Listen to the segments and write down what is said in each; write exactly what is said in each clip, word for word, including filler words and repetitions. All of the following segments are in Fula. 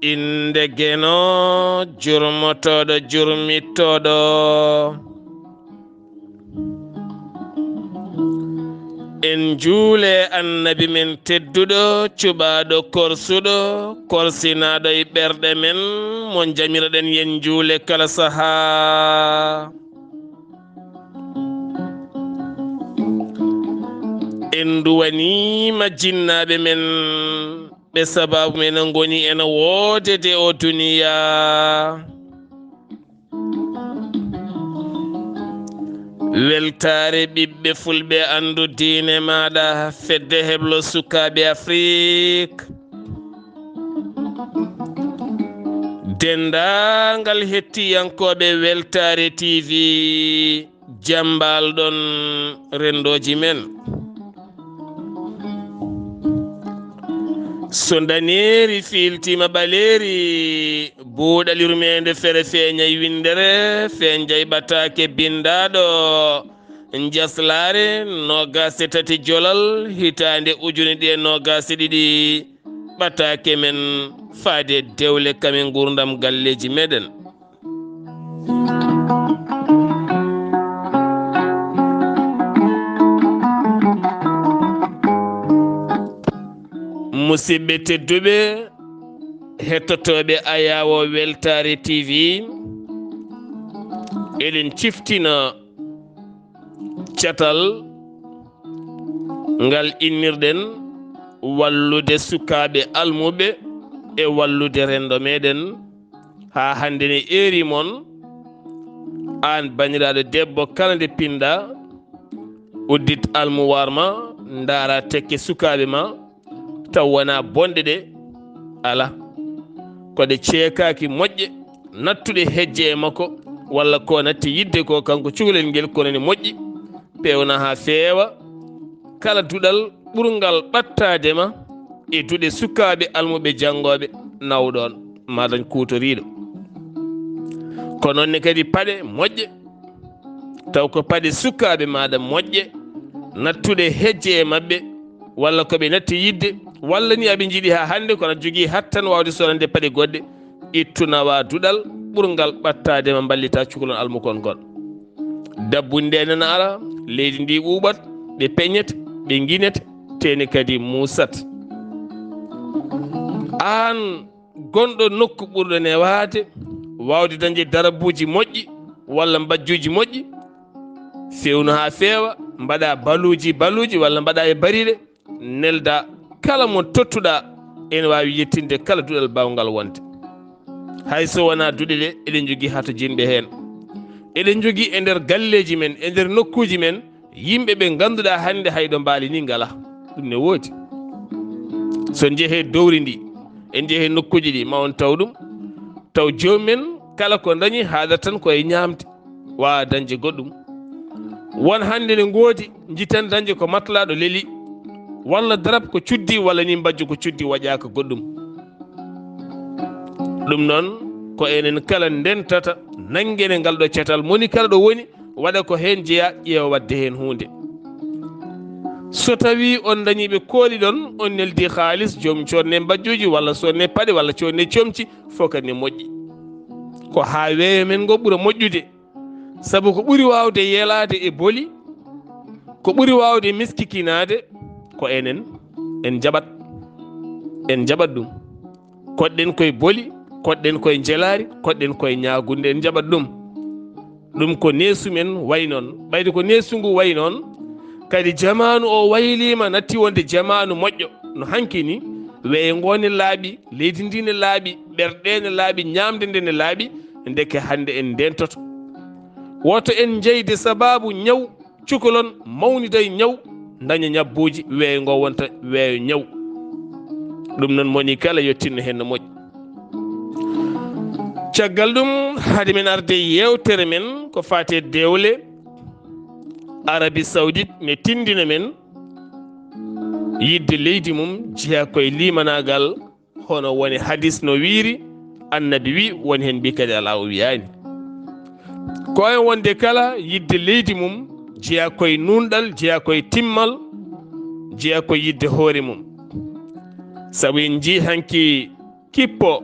Innde Geno, jurmotooɗo, jurmittooɗo. En njuule Annabi men tedduɗo, cuɓaaɗo korsuɗo, korsinaaɗo e ɓerɗe men, mo njamiroɗen yen njuule kala sahaa. En nduwaniima jinnaaɓe men, ɓe sabaabu men ngoni ena woodede o duniyaa. Weltaare ɓiɓɓe fulɓe, anndu diine maaɗa, fedde heblo sukaaɓe Afrik. Denndaangal hettiyankooɓe Weltaare T V, jam mbaal-ɗon renndooji men. So ndaneeri fiiltiima ɓaleeri, buuɗal yurmeende fere feeñay winndere, feeñjay ɓataake binndaaɗo, njaslaare noogaas e tati jolal, hitaande ujune ɗiɗi e noogaas e ɗiɗi, ɓataake men faade dewle kame nguurndam galleeji meɗen. Musidɓe tedduɓe, hettotooɓe Ayaawo Weltaare T V, eɗen ciftina catal ngal innirɗen wallude sukaaɓe almuɓe e wallude renndo meɗen. Haa hannde ne eeri mon, aan banndiraaɗo debbo, kala nde pinɗa, uddit almuwaar ma, ndaara tekke sukaaɓe ma, taw wonaa bonɗe ɗe, alaa. Ko ɗe ceekaaki moƴƴe, nattuɗe hejje e makko, walla ko natti yiɗde ko kanko cukalel ngel, kono ne moƴƴi, peewna haa feewa. Kala duɗal ɓurngal ɓattaade ma e duɗe sukaaɓe almuɓe janngooɓe, naw ɗoon, ma dañ kuutoriiɗo. Ko noon ne kadi paɗe moƴƴe, taw ko paɗe sukaaɓe maaɗa moƴƴe, nattuɗe hejje e maɓɓe, walla ko ɓe natti yiɗde, walla ni aɓe njiɗi haa hannde, kono aɗa jogii hattan waawde sodande paɗe goɗɗe, ittu nawa duɗal ɓurngal ɓattaade ma, mballita cukalon almukon ngon. Dabbunde nde nana ara, leydi ndi ɓuuɓat, ɓe peñete, ɓe nginete, teeni kadi muusat. Aan gonɗo nokku ɓurɗo newaade, waawde dañde darabuuji moƴƴi walla mbajjuuji moƴƴi, fewnu haa feewa, mbaɗa baluuji baluuji walla mbaɗa e bariiɗe, nelda kala mo tottuɗa, ene waawi yettinde kala duɗal baawngal wonde. Hay so wonaa duɗe ɗe, eɗen njogii hatojinɓe heen. Eɗen njogii e nder galleeji men, e nder nokkuuji men, yimɓe ɓe ngannduɗaa hannde hay ɗo mbaali ni ngalaa. Ɗum ne woodi. So njehee dowri ndi, en njehee nokkuuji ɗi, ma on taw ɗum. Taw joomum en kala ko dañi haadata tan ko e ñaamde, waawa dañde goɗɗum. Won hannde ne ngoodi, njitan dañde ko matelas ɗo leli, walla darab ko cuddi, walla ni mbajjo ko cuddi, waɗaaka goɗɗum. Ɗum noon, ko enen kala ndentata, nanngene ngal ɗo catal, moni kala ɗo woni, waɗa ko heen jeyaa, ƴeewa waɗde heen huunde. So tawii on dañii ɓe kooli ɗon, on neldi haalis, joom coodne mbajjuuji, walla soodne paɗe, walla coodne comci, fof kadi ne moƴƴi. Ko haa weeyo men ngo ɓura moƴƴude, sabu ko ɓuri waawde yelaade e boli, ko ɓuri waawde miskikinaade, ko enen, en jaɓat, en jaɓat ɗum. Koɗɗen koye boli, koɗɗen koye njelaari, koɗɗen koye ñaagunde, en jaɓat ɗum. Ɗum ko neesu men wayi noon. Ɓayde ko neesu ngu wayi noon, kadi jamaanu o wayliima, natti wonde jamaanu moƴƴo. No hanki ni, weeyo ngo ne laaɓi, leydi ndi ne laaɓi, ɓerɗe ne laaɓi, ñaamde nde ne laaɓi, ndeke hannde en ndentoto. Woto en njeyde sabaabu ñaw, cukalon mawnida e ñaw, daña ñabbuuji, weeyo ngo wonta weeyo ñaw. Ɗum noon, moni kala yo tinno heen no moƴƴi. Caggal ɗum, hade men arde e yeewtere men ko faati e dewle, Arabie Saoudite ne tinndina men yiɗde leydi mum jeyaa ko e limanaagal, hono woni hadis no wiiri, Annabi wi, woni heen mbi kadi alaa, o wiyaani. Ko en wonde kala yiɗde leydi mum jeyaa ko e nuunɗal, jeyaa ko e timmal, jeyaa ko e yiɗde hoore mum. Sabu en njii hanki kippo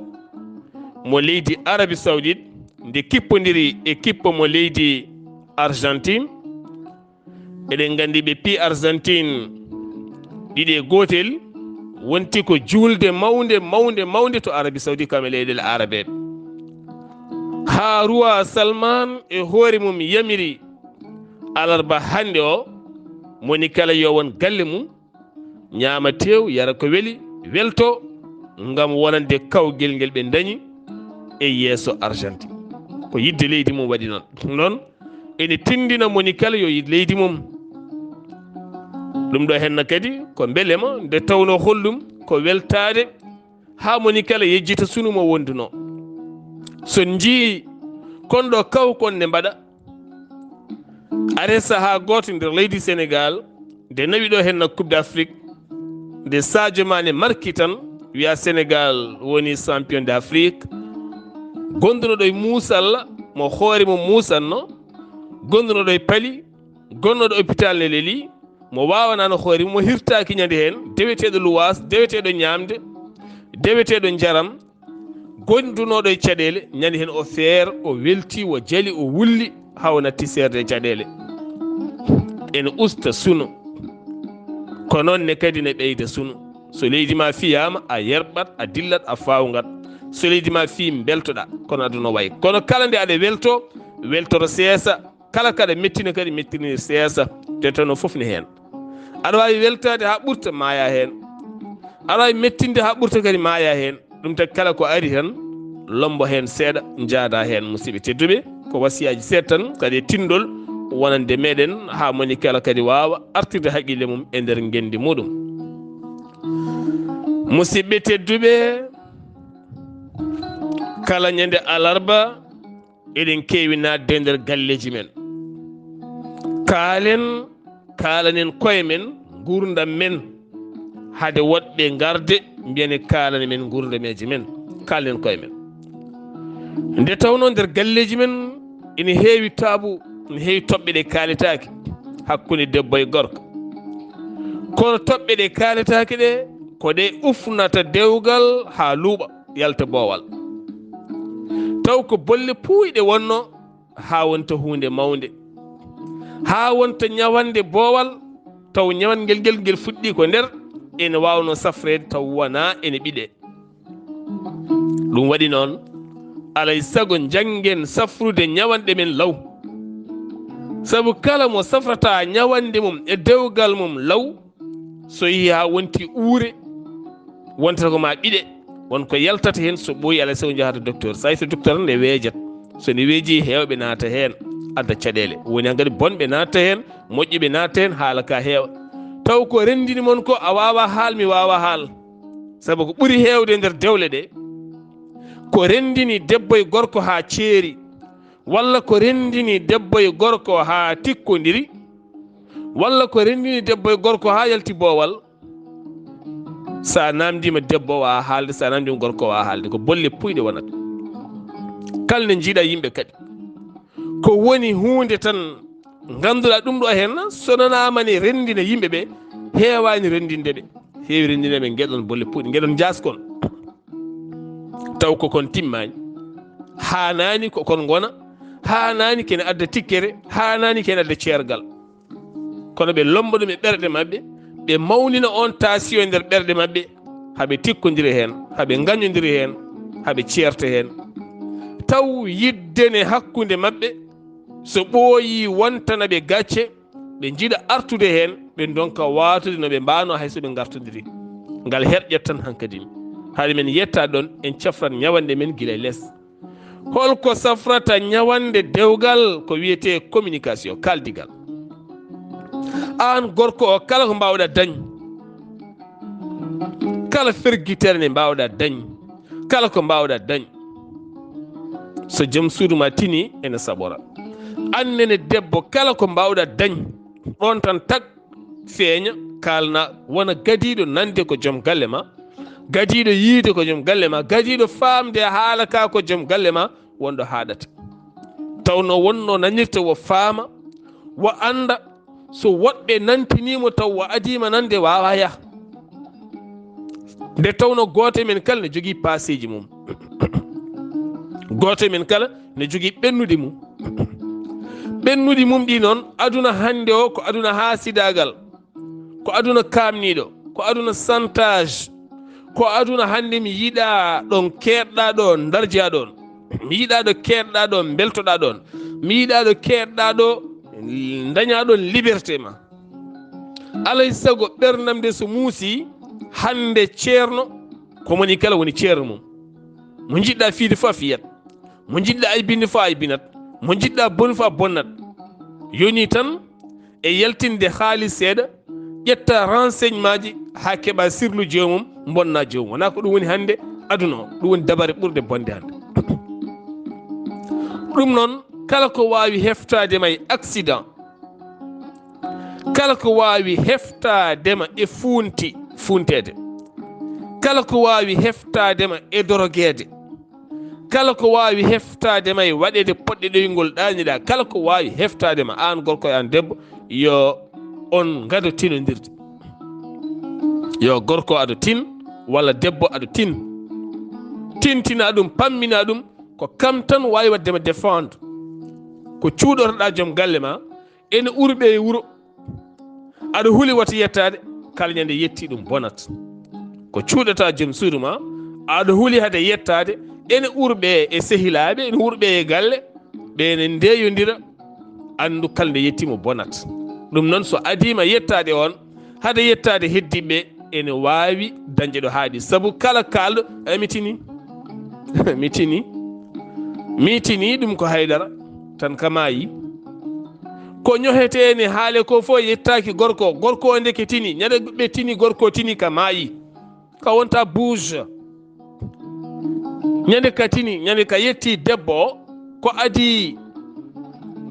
mo leydi Arabie Saoudite, nde kippondiri e kippo mo leydi Argentine. Eɗen nganndi ɓe pii Argentine ɗiɗi e gootel, wonti ko juulde mawnde, mawnde, mawnde to Arabie Saoudite, kam e leyɗeele Arabeeɓe. Haa Roi Salman e hoore mum yamiri alarba hannde o, moni kala yo won galle mum, ñaama teew, yara ko weli, welto, ngam wonande kawgel ngel ɓe ndañi e yeeso Argentine. Ko yiɗde leydi mum waɗi noon. Noon, ene tinndina moni kala yo yiɗ leydi mum. Ɗum ɗo henna kadi ko mbelema, nde tawnoo holɗum ko weltaade, haa moni kala yejjita sunu mo wonduno. So njii kon ɗo kaw kon ne mbaɗa, are sahaa gooto nder leydi Sénégal, nde nawi ɗo henna Coupe d'Afrique, nde Sadio Mané marki tan, wiya Sénégal woni champion d'Afrique. Gonduno ɗo e muusalla, mo hoore mum muusanno, gonduno ɗo e pali, gonnoɗo hôpital ne leli, mo waawanaano hoore mum, mo hirtaaki ñande heen, deweteeɗo luwaas, deweteeɗo ñaamde, deweteeɗo njaram, gondunooɗo e caɗeele, ñande heen o feer, o welti, o jali, o wulli, haa o natti seerde e caɗeele. Ene usta sunu. Ko noon ne kadi ne ɓeyda sunu. So leydi ma fiyaama, a yerɓat, a dillat, a faawngat. So leydi ma fii, mbeltoɗa. Kono aduna wayi. Kono kala nde aɗa welto, weltoro seesa. Kala kaɗa mettina kadi mettinir seesa, te tawno fof ne heen. Aɗa waawi weltaade haa ɓurta, maaya heen. Aɗa waawi mettinde haa ɓurta kadi, maaya heen. Ɗum tagi kala ko ari tan, lombo heen seeɗa, njaada heen. Musidɓe tedduɓe, ko wasiyaaji seeɗa tan, kadi e tinndol wonande meɗen, haa moni kala kadi waawa artirde haqqille mum e nder ngenndi muɗum. Musidɓe tedduɓe, kala ñande alarba, eɗen keewi naatde e nder galleeji men. Kaalen, kaalanen koye men, nguurndam men, hade woɗɓe ngarde, mbiyane kaalane men nguurndameeji men. Kaalanen koye men. Nde tawnoo nder galleeji men ene heewi taabu, ene heewi toɓɓe ɗe kaaletaake hakkunde debbo e gorko. Kono toɓɓe ɗe kaaletaake ɗe, ko ɗe ufnata dewgal haa luuɓa, yalta boowal. Taw ko bolle puuyɗe wonno haa wonta huunde mawnde, haa wonta ñawannde boowal, taw ñawannde ngel, ngel, ngel fuɗɗii ko nder, ene waawnoo safreede, taw wonaa ene ɓiɗe. Ɗum waɗi noon, alay sago njanngen safrude ñawanɗe men law. Sabu kala mo safrata ñawannde mum e dewgal mum law, so yehi haa wonti uure, wontata ko ma ɓiɗe, won ko yaltata heen, so ɓooyi alay sago njahata docteur. So a yehi to docteur ne weejat. So ne weeji, heewɓe naata heen, adda caɗeele. Woni hankadi bonɓe naata heen, moƴƴuɓe naata heen, haala ka heewa. Taw ko renndini mon ko a waawa haal, mi waawa haal. Sabu ko ɓuri heewde nder dewle ɗe, ko renndini debbo e gorko haa ceeri, walla ko renndini debbo e gorko haa tikkondiri, walla ko renndini debbo e gorko haa yalti boowal. So a naamndiima debbo, o waawaa haalde, so a naamndiima gorko, o waawaa haalde. Ko bolle puuyɗe wonata. Kala nde njiiɗa yimɓe kadi, ko woni huunde tan ngannduɗaa ɗum ɗo heen, so nanaama ne renndina yimɓe ɓe, heewaani renndinde ɓe. Heewi renndinde ɓe, ngeɗon bolle puuyɗe, ngeɗon njaaskon. Taw ko kon timmaani. Haanaani ko kon ngona. Haanaani kene adda tikkere. Haanaani kene adda ceergal. Kono ɓe lomba ɗum e ɓerɗe maɓɓe, ɓe mawnina on taasiyo e nder ɓerɗe maɓɓe, haa ɓe tikkondiri heen, haa ɓe ngañondiri heen, haa ɓe ceerta heen. Taw yiɗde ne hakkunde maɓɓe, so ɓooyii wontana ɓe gacce, ɓe njiɗa artude heen, ɓe ndonka waatude no ɓe mbaano hay so ɓe ngartondiri. Ngal herƴat tan hankadi. Haade men yetta ɗoon, en cafran ñawanɗe men gila e les. Holko safrata ñawanɗe dewgal? Ko wiyetee communication, kaaldigal. Aan gorko o, kala ko mbaawɗaa dañ, kala fergitere nde mbaawɗaa dañ, kala ko mbaawɗaa dañ, so jom suudu ma tini, ene saɓora. Aan nene debbo, kala ko mbaawɗaa dañ, ɗoon tan tag, feeña, kaalna, wona gadiiɗo nande ko jom galle ma, gadiiɗo yiide ko jom galle ma, gadiiɗo faamde haala ka ko jom galle ma, wonɗo haaɗata. Tawnoo wonnoo nanirta, wo faama, wo annda, so woɗɓe nantiniimo taw wo adiima nande, waawaa yah. Nde tawnoo gooto e men kala ne jogii paaseeji mum. Gooto e men kala ne jogii ɓennuɗi mum. Ɓennuɗi mum ɗi noon, aduna hannde o ko aduna haasidaagal, ko aduna kaamniiɗo, ko aduna chantage, ko aduna hannde mi yiɗaa ɗon keeɗɗaa ɗo ndarjaa ɗon, mi yiɗaa ɗo keeɗɗaa ɗo mbeltoɗaa ɗon, mi yiɗaa ɗo keeɗɗaa ɗo ndañaa ɗon liberté ma. Alay sago ɓerndam nde so muusi, hannde ceerno, ko moni kala woni ceerno mum. Mo njiɗɗaa fiyde fof a fiyat. Mo njiɗɗaa aybinde fof a aybinat. Mo njiɗɗaa boni fof a bonnat. Yoni tan e yaltinde haalis seeɗa, ƴetta renseignements ji haa keɓa sirlu joomum, bonna joomum. Wonaa ko ɗum woni hannde aduna o. Ɗum woni dabare ɓurde bonde hannde. Ɗum noon, kala ko waawi heftaade ma e accident, kala ko waawi heftaade ma e fuunti, fuunteede, kala ko waawi heftaade ma e dorogeede, kala ko waawi heftaade ma e waɗeede poɗɗe ɗoyngol ɗaaniɗaa, kala ko waawi heftaade ma aan gorko e aan debbo, yo on ngado tinondirde. Yo gorko ado tin, walla debbo ado tin. Tintina ɗum, pammina ɗum, ko kam tan waawi waɗde ma défendre. Ko cuuɗotoɗaa joom galle ma, ene urɓe e wuro, aɗa huli wata yettaade, kala ñande yetti ɗum bonat. Ko cuuɗata joom suudu ma, aɗa huli hade yettaade, ene urɓe e sehilaaɓe, ene urɓe e galle, ɓe ene ndeyondira, anndu kala nde yetti mo bonat. Ɗum noon so adiima yettaade on, hade yettaade heddiɓe, ene waawi dañde ɗo haaɗi. Sabu kala kaalɗo, "Eh, mi tini, mi tini, mi tini, ɗum ko haydara tan ka maayi." Ko ñohetee ne haale ko fof yettaaki gorko. Gorko o ndeke tini. Ñande ɓe tini, gorko tini ka maayi. Ka wonta bouge. Ñande ka tini, ñande ka yetti debbo o, ko adi,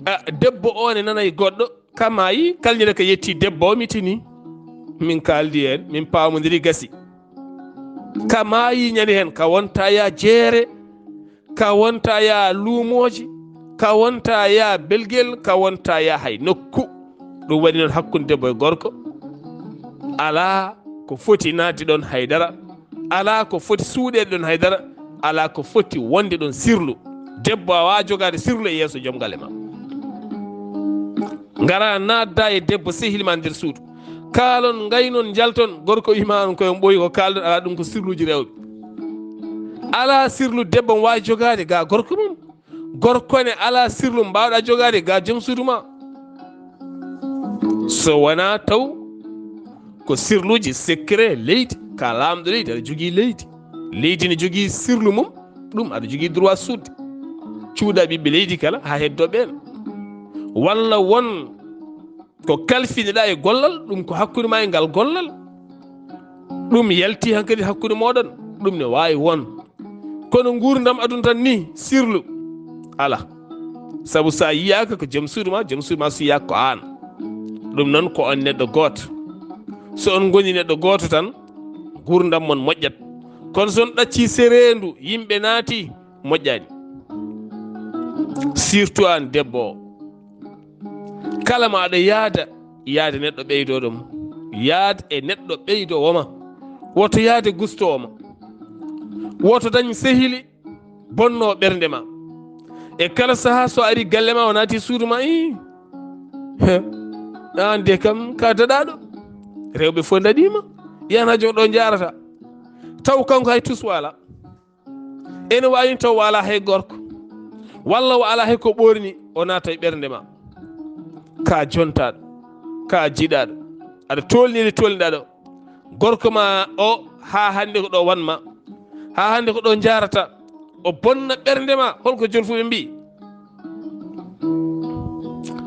a, debbo o ne nanay goɗɗo, ka maayi, kala ñande ka yetti debbo o, mi tini. Min kaaldi heen, min paamondiri gasi. Ka maayi ñande heen, ka wonta ya jeere, ka wonta ya luumooji, ka wonta ya belgel, ka wonta ya hay nokku. Ɗum waɗi noon hakkunde debbo e gorko. Alaa ko foti naatde ɗoon haydara. Alaa ko foti suuɗeede ɗoon haydara. Alaa ko foti wonde ɗoon sirlu. Debbo a waawaa jogaade sirlu e yeeso joom galle ma. Ngara naatda e debbo sehil ma nder suudu. Kaalon, ngaynon, njalton, gorko wima on koye on ɓooyi ko kaalɗon, alaa, ɗum ko sirluuji rewɓe. Alaa sirlu debbo mo waawi jogaade ga gorko mum. Gorko ne alaa sirlu mbaawɗa jogaade ga joom suudu ma. So wonaa taw ko sirluuji secret leydi, ka laamɗo leydi, aɗa jogii leydi. Leydi ne jogii sirlu mum, ɗum aɗa jogii droit suuɗde. Cuuɗa ɓiɓɓe leydi kala haa heddoo ɓeen. Walla won ko kalfiniɗaa e gollal, ɗum ko hakkunde ma e ngal gollal. Ɗum yalti hankadi hakkunde mooɗon, ɗum ne waawi won. Kono nguurndam aduna tan ni, sirlu alaa. Sabu so a yiyaaka ko joom suudu ma, joom suudu ma suuyaaka ko aan. Ɗum noon ko on neɗɗo gooto. So on ngoni neɗɗo gooto tan, nguurndam mon moƴƴat. Kono so on ɗaccii sereendu, yimɓe naati, moƴƴaani. Surtout aan debbo o. Kala ma aɗa yaada, yaada neɗɗo ɓeydooɗo ma. Yaad e neɗɗo ɓeydoowo ma. Woto yaade gustoowo ma. Woto dañ sehili bonnoo ɓernde ma. E kala sahaa so ari galle ma, o naati suudu ma, ii. He. Aan de kam ka daɗaaɗo. Rewɓe fof daɗii ma. Yan hajo ɗo njaarata. Taw kanko hay tus wala. Ene waawi taw o alaa hay gorko, walla o alaa hay ko ɓoorni, o naata e ɓernde ma. Ka jontaaɗo, ka jiɗaaɗo, aɗa tolni nde tolniɗaa ɗo. Gorko ma o, haa hannde ko ɗo wan ma, haa hannde ko ɗo njaarata, o bonna ɓernde ma, holko jolfuɓe mbii?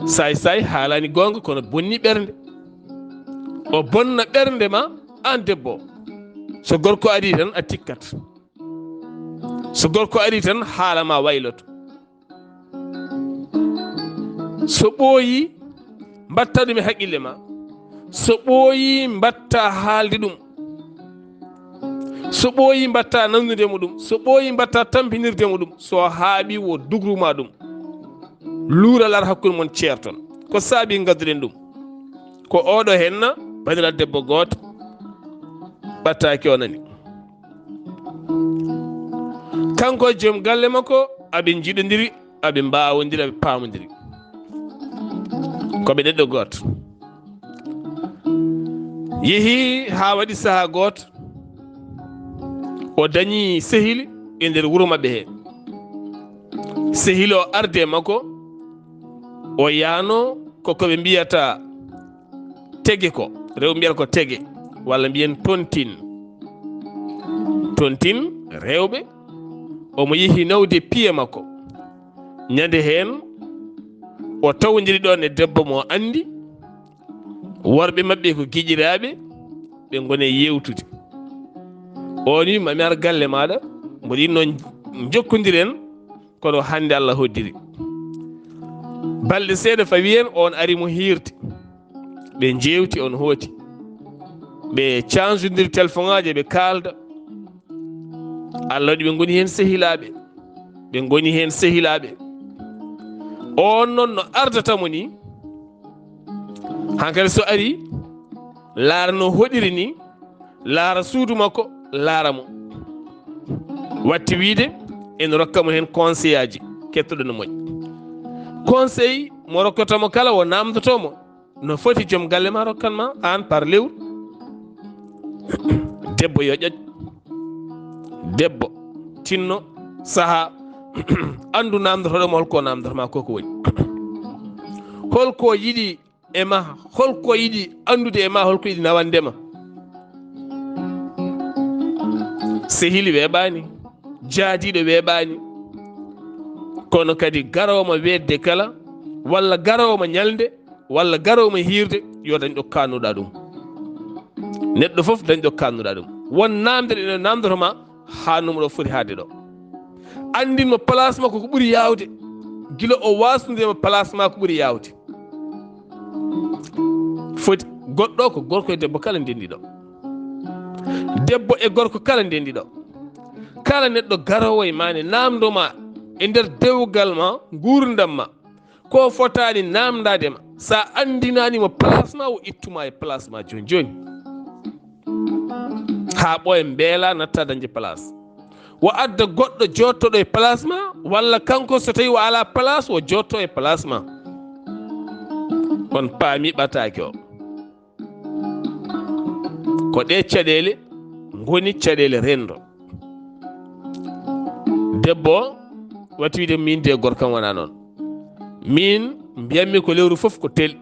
Saay saay haalaani goonga, kono bonni ɓernde. O bonna ɓernde ma, aan debbo. So gorko ari tan, a tikkat. So gorko ari tan, haala ma wayloto. So ɓooyi, mbatta ɗum e haqqille ma. So ɓooyi, mbatta haalde ɗum. So ɓooyi, mbatta nanndude mo ɗum. So ɓooyi, mbatta tampinirde mo ɗum. So haaɓi, wo dugruma ɗum. Luural ar hakkunde mon, ceerton. Ko saabi ngadduɗen ɗum? Ko oɗo henna, banndiral debbo gooto, ɓattaaki o nani. Kanko e joom galle makko, aɓe njiɗondiri, aɓe mbaawondiri, aɓe paamondiri. Ko ɓe neɗɗo gooto. Yehi haa waɗi sahaa gooto, o dañi sehil e nder wuro maɓɓe he. Sehil o arde makko, o yaano ko ko ɓe mbiyata tege ko, rewɓe mbiyata ko tege, walla mbiyen tontin. Tontin rewɓe, omo yehi nawde piye makko. Ñande heen, o tawondiri ɗoon e debbo mo anndi, worɓe maɓɓe ko giƴiraaɓe, ɓe ngoni e yeewtude. O wi, "Ma mi ar galle maaɗa, mboɗo yiɗno jokkondiren, kono hannde Allah hoddiri." Balɗe seeɗa fawi heen, oon ari mo hiirde. Ɓe njeewti, oon hooti. Ɓe cansondiri telefoŋaaji, ɓe kaalda. Allah waɗi ɓe ngoni heen sehilaaɓe. Ɓe ngoni heen sehilaaɓe. Oon noon no ardata mo ni, hankadi so ari, laara no hoɗiri ni, laara suudu makko, laara mo. Watti wiide, ene rokka mo heen conseil aji, kettoɗon no moƴƴi. Conseil mo rokkata mo kala, o naamndoto mo, no foti joom galle ma rokkan ma aan par lewru. Debbo yo ƴoƴ. Debbo tinno sahaa, anndu naamndotoɗo mo, holko naamndoto ma, koko woni. Holko yiɗi e ma, holko yiɗi anndude e ma, holko yiɗi nawande ma. Sehil weeɓaani, jaadiiɗo weeɓaani, kono kadi garoowo mo weetde kala, walla garoowo mo ñalnde, walla garoowo mo hiirde, yo dañ ɗo kaannuɗaa ɗum. Neɗɗo fof dañ ɗo kaannuɗaa ɗum. Won naamnde ɗe naamndoto ma, haa numo ɗo foti haade ɗo. Anndin mo place makko ko ɓuri yaawde. Gila o waasnude mo place ma ko ɓuri yaawde. Foti goɗɗo ko gorko e debbo kala ndenndi ɗo. Debbo e gorko kala ndenndi ɗo. Kala neɗɗo garoowo e ma ne naamndo ma e nder dewgal ma, nguurndam ma. Ko fotaani naamndaade ma. Sa anndinaani mo place ma, o ittuma e place ma jooni jooni. Haa ɓooya mbeela natta dañde place. Wo adda goɗɗo joottoɗo e place ma, walla kanko so tawi o ala place, o jootto e place ma. On paami ɓataake o. Ko ɗe caɗeele ngoni caɗeele renndo. Debbo o watti wiide, "Min de gorkam wona noon. Min mbiyammi ko lewru fof ko tel.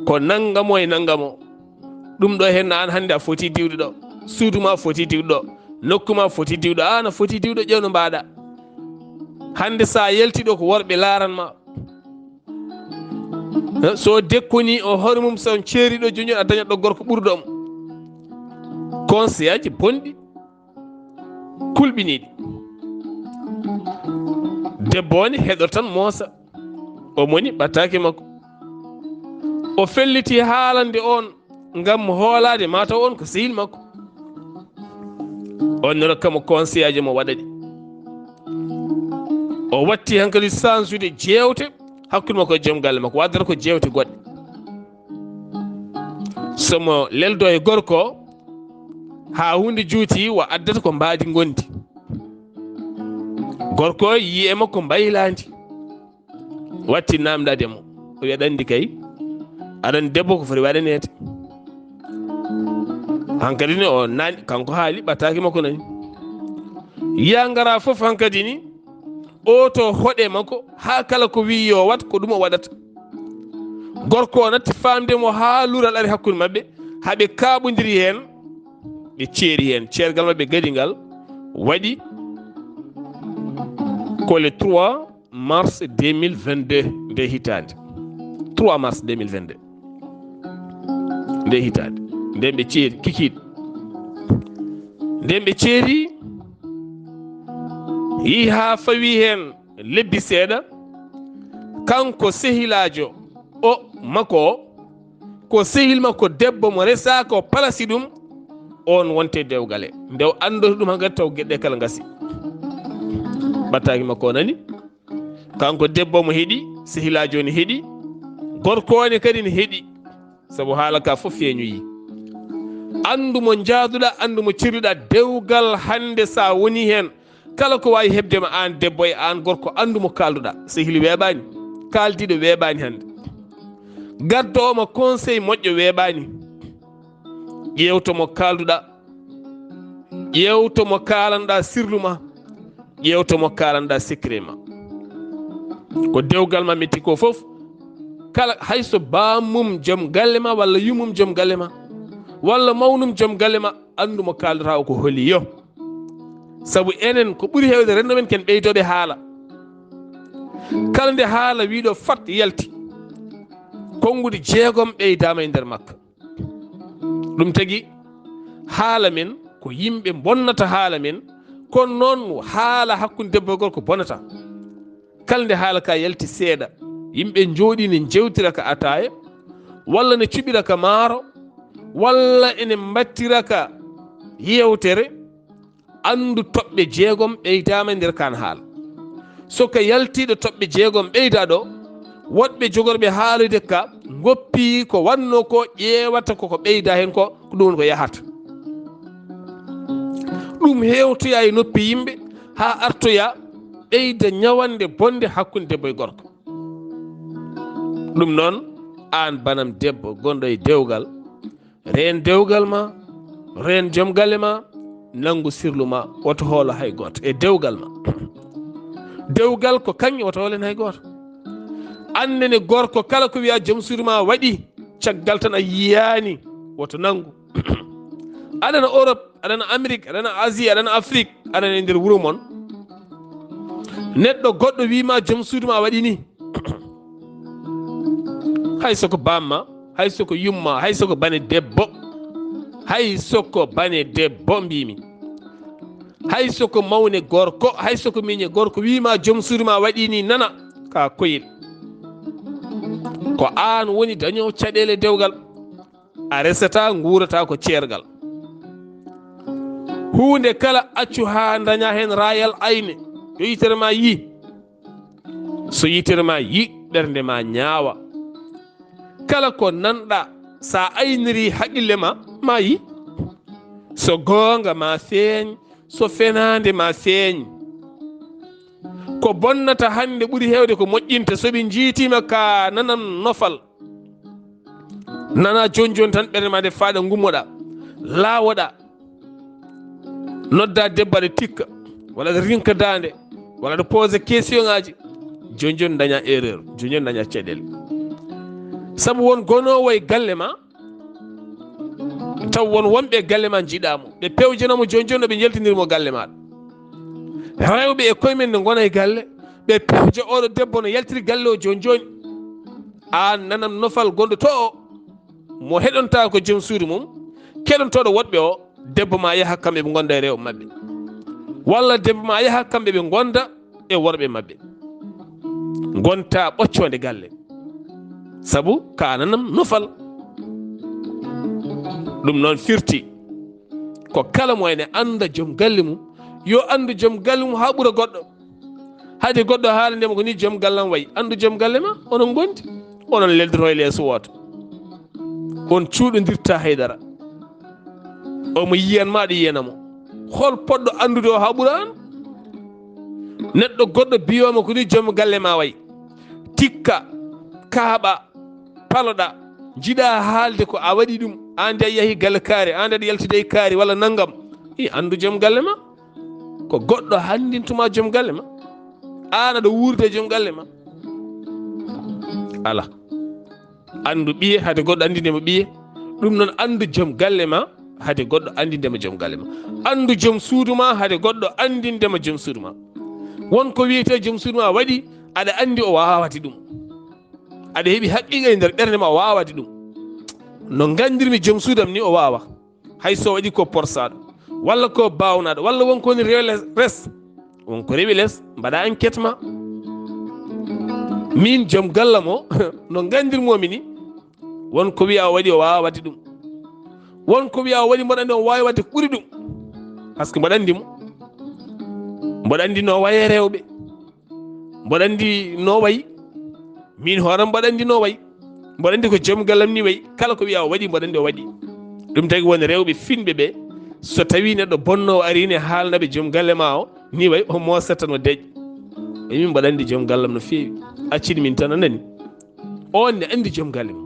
Ko nanngamo e nanngamo. Ɗum ɗo heen an hannde a foti diwde ɗo. Suudu ma foti diwde ɗo. Nokku ma foti diwde. An a foti diwde, ƴeew no mbaɗa. Hannde sa yalti ɗo ko worɓe laaran ma." So dekkoni o hoore mum, so on ceeri ɗo jooni, a dañat ɗo gorko ɓurɗo mo. Conseil aji bonɗi, kulɓiniiɗi. Debbo o ne heɗo tan moosa. O moni ɓattaake makko. O felliti haalande on ngam hoolaade ma taw on ko sehil makko. On ne rokka mo conseil aji mo waɗa ɗi. O watti hankali sansude jeewte hakkunde makko e joom galle makko, waddata ko jeewte goɗɗe. So mo leldo e gorko, haa huunde juuti, wa addata ko mbaadi ngondi. Gorko yii e makko mbaylaandi. Watti naamndaade mo. O wiya, "Aɗa anndi kay, aɗa anndi debbo ko foti waɗaneede." Hankadi ne o nani, kanko haali, ɓattaake makko nani. Yaa ngara fof hankadi ni, o to hoɗe makko, haa kala ko wiyi yo waɗ, ko ɗum o waɗata. Gorko o natti faamde mo haa luural ari hakkunde maɓɓe, haa ɓe kaaɓondiri heen, ɓe ceeri heen. Ceergal maɓɓe gadi ngal waɗi ko le trois mars deux mille vingt-deux nde hitaande. Trois mars deux mille vingt-deux. Nde hitaande. Nden ɓe ceeri kikiiɗe. Nden ɓe ceeri, yii haa fawi heen lebbi seeɗa, kanko sehilaajo o makko o, ko sehil makko debbo mo resaa ko palasi ɗum, on wonte dewgal he. Nde o anndori ɗum hankadi taw geɗe kala ngasi. Ɓattaaki makko o nani. Kanko debbo mo heɗi, sehilaajo ne heɗi. Gorko o ne kadi ne heɗi. Sabu haala ka fof feeñoyi. Anndu mo njaaduɗaa, anndu mo ceruɗaa, dewgal hannde sa woni heen, Kala ko waawi heɓde ma aan debbo e aan gorko, anndu mo kaalduɗaa. Sehil weeɓaani, kaaldiiɗo weeɓaani hannde. Gaddoowo ma conseil moƴƴo weeɓaani. Ƴeewto mo kaalduɗaa. Ƴeewto mo kaalanɗaa sirlu ma. Ƴeewto mo kaalanɗaa secret ma. Ko dewgal ma metti ko fof. Kala, hay so bammum joom galle ma, walla yummum joom galle ma, walla mawnum joom galle ma, anndu mo kaaldoɗaa o ko holi yo. Sabu enen ko ɓuri heewde renndo men ken ɓeydooɓe haala. Kala nde haala wiiɗo fat yalti, konnguɗi jeegom ɓeydaama e nder makka. Ɗum tagi haala men ko yimɓe bonnata haala men, kono noon haala hakkunde debbo e gorko bonata. Kala nde haala ka yalti seeɗa, yimɓe njooɗii ne njewtira ka ataaya, walla ne cuɓira ka maaro, walla ene mbattira ka yeewtere, anndu toɓɓe jeegom ɓeydaama e nder kaan haala. So ka yaltiiɗo toɓɓe jeegom ɓeydaa ɗo, woɗɓe jogorɓe haalude ka ngoppii ko wannoo ko, ƴeewata ko ko ɓeydaa heen ko, ko ɗum woni ko yahata. Ɗum heewtoya e noppi yimɓe haa artoya ɓeyda ñawannde bonnde hakkunde debbo e gorko. Ɗum noon, aan banam debbo gonɗo e dewgal, reen dewgal ma, reen joom galle ma, nanngu sirlu ma, woto hoolo hay gooto e dewgal ma. Dewgal ko kaŋŋe, woto hoolen hay gooto. Annene gorko kala ko wiya joom suudu ma waɗi, caggal tan a yiyaani, woto nanngu. Aɗana Europe, aɗana Amérique, aɗana Asie, aɗana Afrique, aɗana e nder wuro mon. Neɗɗo goɗɗo wiima joom suudu ma waɗi ni. Hay soko bamma, hay soko yumma, hay soko bane debbo, hay soko bane debbo mbimi. Hay soko mawne gorko, hay soko miñe gorko wiima joom suudu ma waɗi ni nana ka koyel. Ko aan woni daño caɗeele dewgal. A resata, nguurata ko ceergal. Huunde kala accu haa daña heen raayal ayne, yo yitere ma yi. So yitere ma yi, ɓernde ma ñaawa. Kala ko nanɗa, sa ayniri haqqille ma, ma yi. So goonga ma feeñ, so fenaande ma feeñ. Ko bonnata hannde ɓuri heewde ko moƴƴinta. So ɓe njiitima ka nanan nofal, nana jooni jooni tan ɓernde ma nde faaɗa, ngummoɗa, laawoɗa, nodda debbo aɗa tikka, walla aɗa rinka daande, walla aɗa pose question ngaji, jooni jooni daña erreur, jooni jooni daña caɗeele. Sabu won gonoowo e galle ma, taw won wonɓe e galle ma njiɗamo, ɓe pewjanamo jooni jooni no ɓe njaltinirmo galle maɗa. Rewɓe e koye men ne ngona e galle, ɓe pewja oɗo debbo no yaltiri galle o jooni jooni. Aan nanam nofal gonɗo to o, mo heɗonta ko joom suudu mum, keɗontoɗo woɗɓe o, debbo ma yaha kamɓe ɓe ngonda e rewɓe maɓɓe, walla debbo ma yaha kamɓe ɓe ngonda e worɓe maɓɓe. Ngonta ɓoccoonde galle, sabu ka nanam nofal. Ɗum noon firti ko kala mo ene annda joom galle mum, yo anndu joom galle mum haa ɓura goɗɗo. Hade goɗɗo haalande mo ko ni joom gallam wayi, anndu joom galle ma, onon ngondi, onon leldoto e leeso wooto. On cuuɗondirta haydara. Omo yiyan ma, aɗa yiyana mo. Hol poɗɗo anndude o haa ɓura aan? Neɗɗo goɗɗo biyoma ko ni joom galle ma wayi. Tikka, kaaɓa, paloɗa, njiɗa haalde ko a waɗi ɗum. Aan de a yahi galle kaari, aan de aɗa yaltida e kaari walla nanngam. I anndu joom galle ma. Ko goɗɗo hanndintuma joom galle ma. Aan aɗa wuurda e joom galle ma. Ala. Anndu ɓiye hade goɗɗo anndinde mo ɓiye. Ɗum noon anndu joom galle ma hade goɗɗo anndinde ma joom galle ma. Anndu joom suudu ma hade goɗɗo anndinde ma joom suudu ma. Won ko wiyetee joom suudu ma waɗi, aɗa anndi o waawata ɗum. Aɗa heɓi haqiqa e nder ɓernde ma o waawata ɗum. No nganndirmi joom suudam ni o waawa. Hay so waɗi ko porsaɗo, walla ko bawnaaɗo, walla won ko woni rew les, res. Won ko rewi les, mbaɗa enquête ma. Min joom galla mo, no nganndirmomi ni, won ko wiya o waɗi o waawa waɗde ɗum. Won ko wiya o waɗi mboɗo anndi o waawi waɗde ko ɓuri ɗum. Par ce que mboɗo anndi mo. Mboɗo anndi no waye rewɓe. Mboɗo anndi no wayi. Min hooram mboɗo anndi no wayi. Mboɗo anndi ko joom gallam ni wayi. Kala ko wiya o waɗi, mboɗo anndi o waɗi. Ɗum tagi won rewɓe finɓe ɓe, so tawi neɗɗo bonno o ari ne haalna ɓe joom galle ma o, Ni way o moosata no deƴ. E min mbaɗa anndi joom gallam no feewi. Accin min tan, a nani? On ne anndi joom galle ma.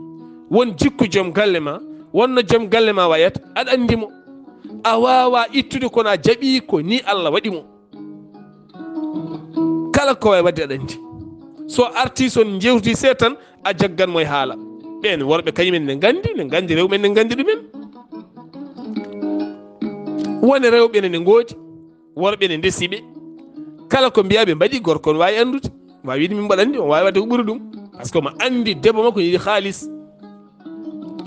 Won jikku joom galle ma, wonno joom galle ma wayata, aɗa anndi mo. A waawa ittude kono a jaɓi ko ni Allah waɗi mo. Kala ko wawi wadde aɗa anndi. So arti, so jewti seeɗa tan, a jaggan mo e haala. Ɓen worɓe kañumen ne nganndi, ne nganndi rewɓe ne nganndi ɗumen. Wone rewɓe ne, ne ngoodi, worɓe ne ndesi ɓe. Kala ko mbiya ɓe mbaɗi, gorko on wawi anndude. Wawi wiide min mbaɗa anndi, on wawi wadde ko ɓuri ɗum. Par ce que omo anndi debbo makko ne yiɗi haalis.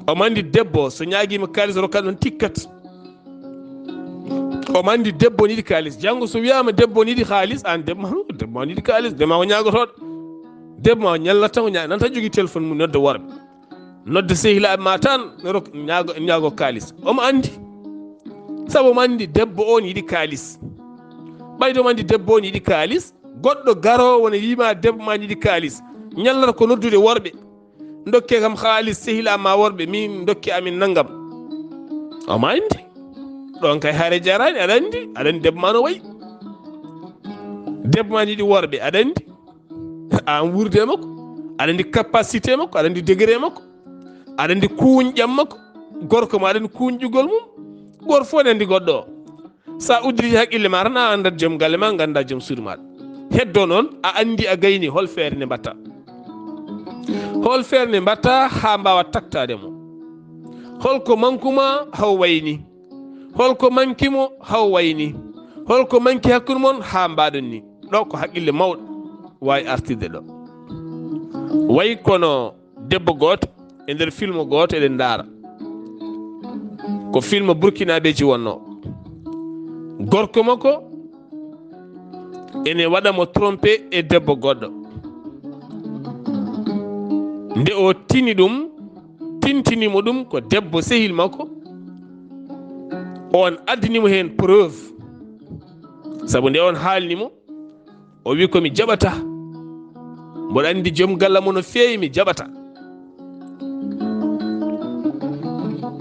Omo anndi debbo so ñaagima kaalis rokkat ɗon tikkat. Omo anndi debbo ne yiɗi kaalis. Janngo so wiyama debbo ne yiɗi kaalis, an debbo ma, debbo ma ne yiɗi kaalis, debbo ma ko ñaagotoɗo. Debbo ma o ñallata tan, o ña-, nan tan jogii téléphone mum, nodda worɓe. Nodda sehilaaɓe ma tan, rok-, ñaago, ñaago kaalis. Omo anndi. Sabu omo anndi debbo o ne yiɗi kaalis. Ɓayde omo anndi debbo o ne yiɗi kaalis, goɗɗo garoowo ne wiima debbo ma ne yiɗi kaalis. Ñallata ko noddude worɓe. Ndokke kam haalis, sehilaaɓe ma worɓe, min ndokke amin nanngam. Omo anndi. Ɗon kay hare jaraani, aɗa anndi, aɗa anndi debbo ma no wayi. Debbo ma ne yiɗi worɓe, aɗa anndi. An wuurde e makko, aɗa anndi capacité makko, aɗa anndi degré makko, aɗa anndi kuuñƴam makko. Gorko ma aɗa anndi kuuñƴugol mum. Gooto fof ne anndi goɗɗo o. Sa udditi haqqille ma tan, a anndat joom galle ma, ngannda joom suudu maɗa. Heddo noon, a anndi, a gayni, hol feere nde mbatta? Hol feere nde mbatta haa mbaawa taktaade mo? Holko manku ma haa o wayi ni? Holko manki mo haa o wayi ni? Holko manki hakkunde mon haa mbaɗon ni? Ɗo ko haqqille mawɗo waawi artirde ɗo. Wayi kono debbo gooto e nder film gooto eɗen ndaara. Ko film burkinaaɓeeji wonnoo. Gorko makko ene waɗa mo trompé e debbo goɗɗo. Nde o tini ɗum, tintini mo ɗum ko debbo sehil makko, on addani mo heen preuve. Sabu nde on haalni mo, o wi ko mi jaɓata. Mboɗo anndi joom galle mo no feewi, mi jaɓata.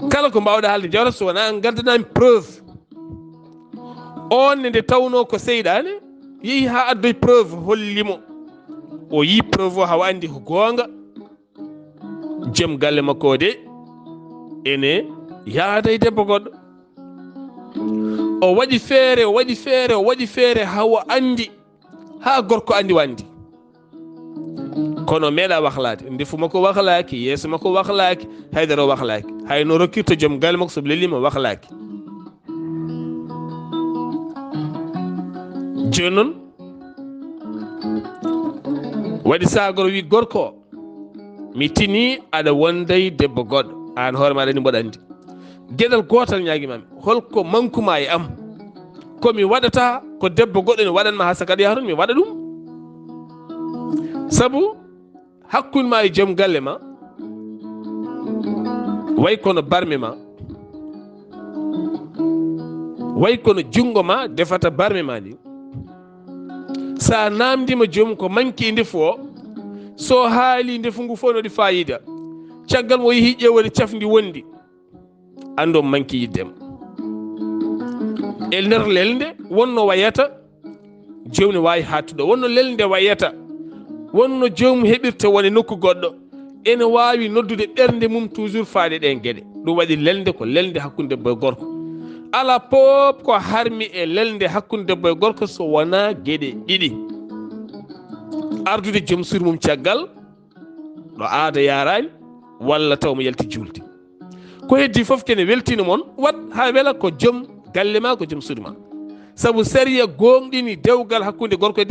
Kala ko mbaawɗa haalde, jawta so wonaa ngaddanami preuve. On ne nde tawnoo ko seyɗaane, yehi haa addoy preuve holli mo. O yii preuve o haa o anndi ko goonga. Joom galle makko o de ene yaada e debbo goɗɗo. O waɗi feere, o waɗi feere, o waɗi feere haa o anndi, haa gorko anndi o anndi. Kono o meeɗa waklaade. Ndefu makko waklaaki, yeeso makko waklaaki, haydara o waklaaki. Hay no rokkirta joom galle makko, so lelliima waklaaki. Jooni noon, waɗi saagoro wi gorko o, mi tini aɗa wonda e debbo goɗɗo, aan hoore ma aɗa anndi mboɗo anndi. Geɗal gootal ñaagimami, holko manku ma e am? Ko mi waɗata, ko debbo goɗɗo ne waɗan ma haa saka aɗa yaha toon, mi waɗa ɗum. Sabu hakkunde ma e joom galle ma, way kono barme ma, way kono junngo ma defata barme ma ni. Sa naamndiima joomum ko manki e ndefu o, so haali ndefu ngu fof no waɗi faayiida. Caggal mo yehi ƴeewori cafndi wondi, anndu o manki yiɗde ma. E nder lelnde wonno wayata, joomum ne waawi haattude. Wonno lelnde wayata, wonno joomum heɓirta wone nokku goɗɗo, ene waawi noddude ɓernde mum toujours faade ɗeen geɗe. Ɗum waɗi lelnde ko lelnde hakkunde debbo e gorko. Alaa pop ko harmi e lelnde hakkunde debbo e gorko so wonaa geɗe ɗiɗi. Ardude joom suudu mum caggal, ɗo aada yaaraani, walla taw mo yalti juulde. Ko heddi fof kene weltino mon, waɗ haa wela ko joom galle ma, ko joom suudu ma. Sabu sariya gooŋɗini dewgal hakkunde gorko e